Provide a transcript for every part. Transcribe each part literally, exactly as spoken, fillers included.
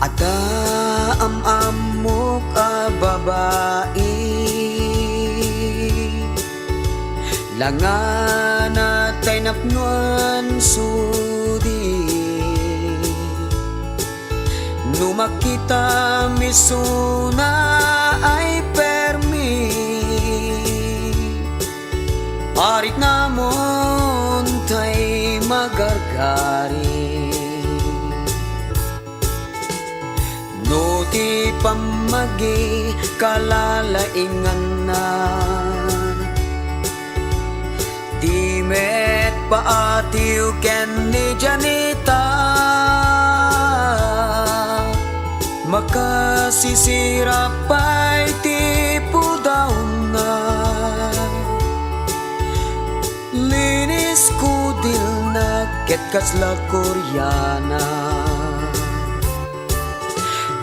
Adda am-ammok a babai, langanat tay napnoan sudi. No makitam isuna ay permi, arik namon tay magargari. No ti pammagi kalalainganna, di met paatiw ken ni Janita, makasisirap pay ti pudawna. Linis kudilna ket kasla Koreana.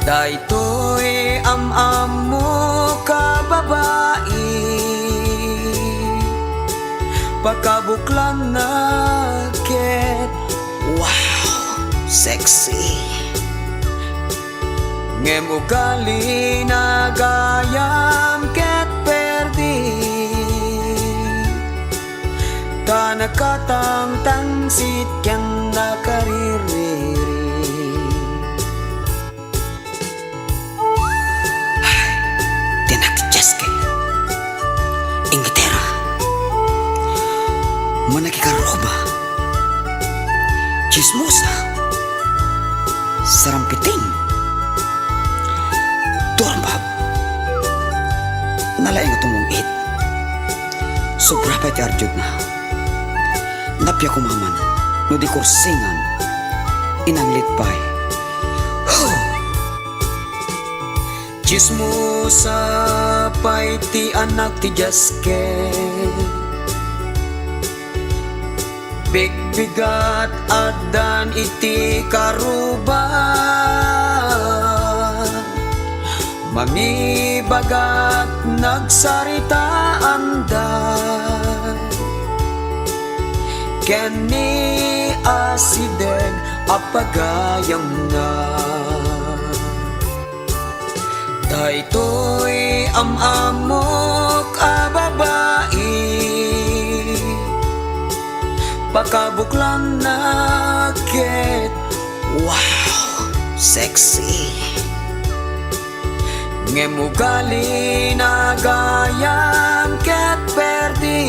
Daytoy am-ammok a babai, pakabuklanna ket, wow, sexy. Ngem ugalina gayam ket perdi, ta nakatangtangsit ken nakaririri. Ay, ti anak ti Jeske. Ingitera. Managikaruba. Chismosa. Sarampiting. Turmab. Nalaing a tumung-it. Sobra pay ti arjudna. Napia koma man no di kursingan, inanglit pay. Huh! Chismosa pay ti anak ti Jeske. Bigbigat addan iti karuba. Mangibagat nagsaritaanda ken ni asideg a pagayamna. Daytoy am-ammok a babai, pakabuklanna ket, wow, sexy. Ngem ugalina gayam ket perdi,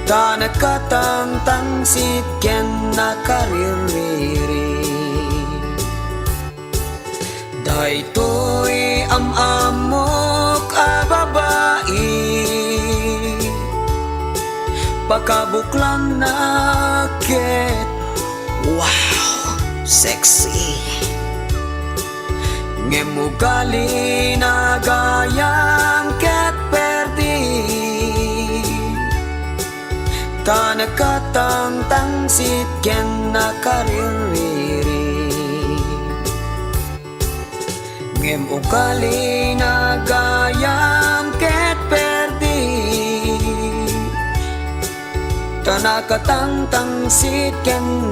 ta nakatangtangsit ken nakaririri. Daytoy am-ammok a babai, pakabuklanna ket, wow, sexy. Ngem ugalina gayam ket perdi, ta nakatangtangsit ken nakaririri. Ngem ugalina gayam ket perdi, ta nakatangtangsit ken